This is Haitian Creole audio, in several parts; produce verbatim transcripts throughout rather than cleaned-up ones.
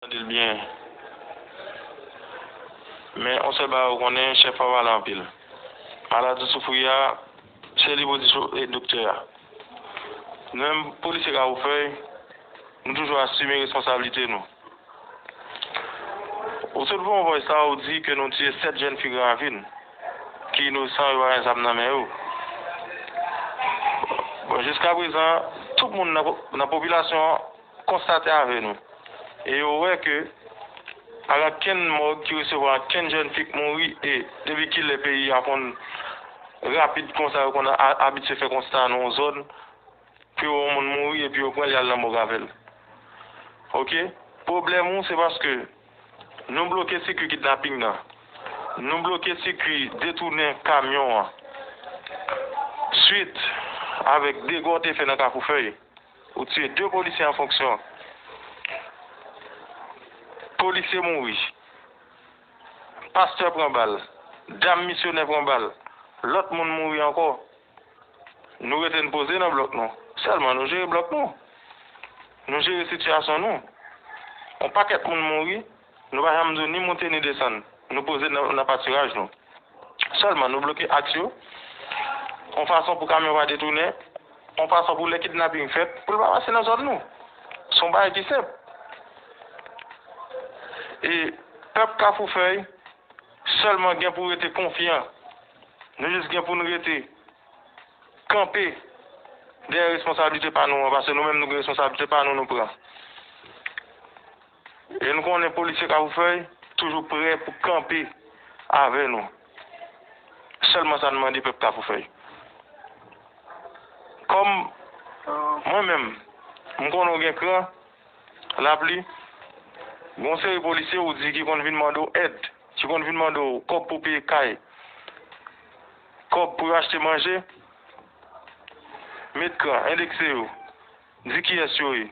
Tande l byen. Men yon sèl bagay ou konnen, chèf pa pale anpil. Malad ou soufri a, se li pou di sou- e doktè a. Nou menm polisye Kafoufèy, nou toujou asime responsablite nou. Ou sot pran voice la, ou di ke nou tiye sèt jèn fi Gran Ravin ki inosan, yo pa gen zam nan men yo. Bon, jiska prezan, tout moun nan po- nan popilasyon an konstate avè nou. E yo wè ke pa gen kenn mòg ki resevwa kenn jèn fi k mouri, e depi kilè peyi a konn rapid konsa, yo konn a- abitye fè konsta nan yon zòn, pou yo wè yon moun mouri epi yo pran l, y al nan mòg avè l. Oke? Pwoblèm ou, se paske nou bloke sikui kidnaping nan. Nou bloke sikui detounen kamyon an. Swit avèk dega w te fè nan Kafoufèy, ou tiye de polisye an fonksyon. Polisye mouri. Pastè pran bal. Dam misyonè pran bal. Lòt moun mouri ankò. Nou rete n poze nan blòk nou. Sèlman nou jere blòk nou. Nou jere sitiyasyon nou. Yon pakèt moun mouri, nou pa janm di w ni monte ni desann. Nou poze nan, nan patiraj nou. Sèlman nou bloke aks yo, yon fason pou kamyon pa detounen, yon fason pou lè kidnaping fèt, pou l pa pase nan zòn nou. Se yon bagay ki senp. E pèp Kafoufèy sèlman gen pou rete konfyan. Nou jis gen pou n rete kanpe dèyè responsablite pa nou an, paske nou menm nou gen responsablite pa nou nou pran. E nou konnen polisye Kafoufèy toujou prè pou kanpe avè nou. Sèlman sa n mande pèp Kafoufèy. Kòm mwen menm, m konnen w gen kran, Lapli, gen yon seri polisye ou di ki konn vin mande w èd, ki konn vin mande w kòb pou peye kay, kòb pou yo achte manje, met kran, endekse yo, di kiyès yo ye.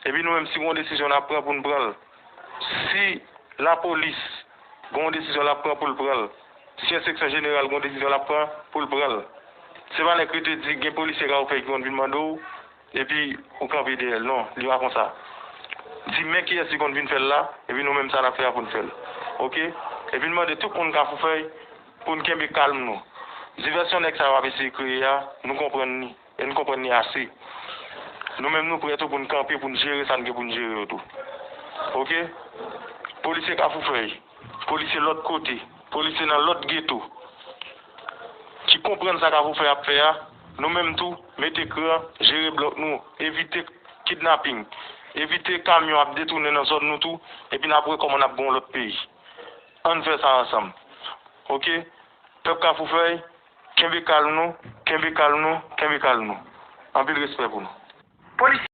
Epi nou menm, si gen yon desizyon n ap pran pou n pran l. Si lapolis gen yon desizyon l ap pran pou l pran l, si enspeksyon jeneral gen yon desizyon l ap pran pou l pran l. Se pa nèg rete di gen polisye Kafoufèy ki konn vin mande w, epi ou kanpe dèyè l. Non, li pa konsa. Di men kiyès li konn vin fè l la, epi nou menm sa n ap fè a pou n fè l. Oke? Epi n mande tout moun Kafoufèy pou n kenbe kalm nou. Divèsyon nèg sa yo ap eseye kreye a, nou konprann li. E n konprann li ase. Nou menm nou prè tou pou n kanpe, pou n jere sa n gen pou n jere yo tou. Oke? Polisye Kafoufèy, polisye lòt kote, polisye nan lòt geto, ki konprann sa Kafoufèy ap fè a, nou menm tou, mete kran, jere blòk nou, evite kidnaping, evite kamyon ap detounen nan zòn nou tou, epi n ap wè kòman n ap gen yon lòt peyi. Ann fè sa ansanm. Oke? Pèp Kafoufèy, kenbe kalm nou, kenbe kalm nou, kenbe kalm nou. Anpil respè pou nou. Polisye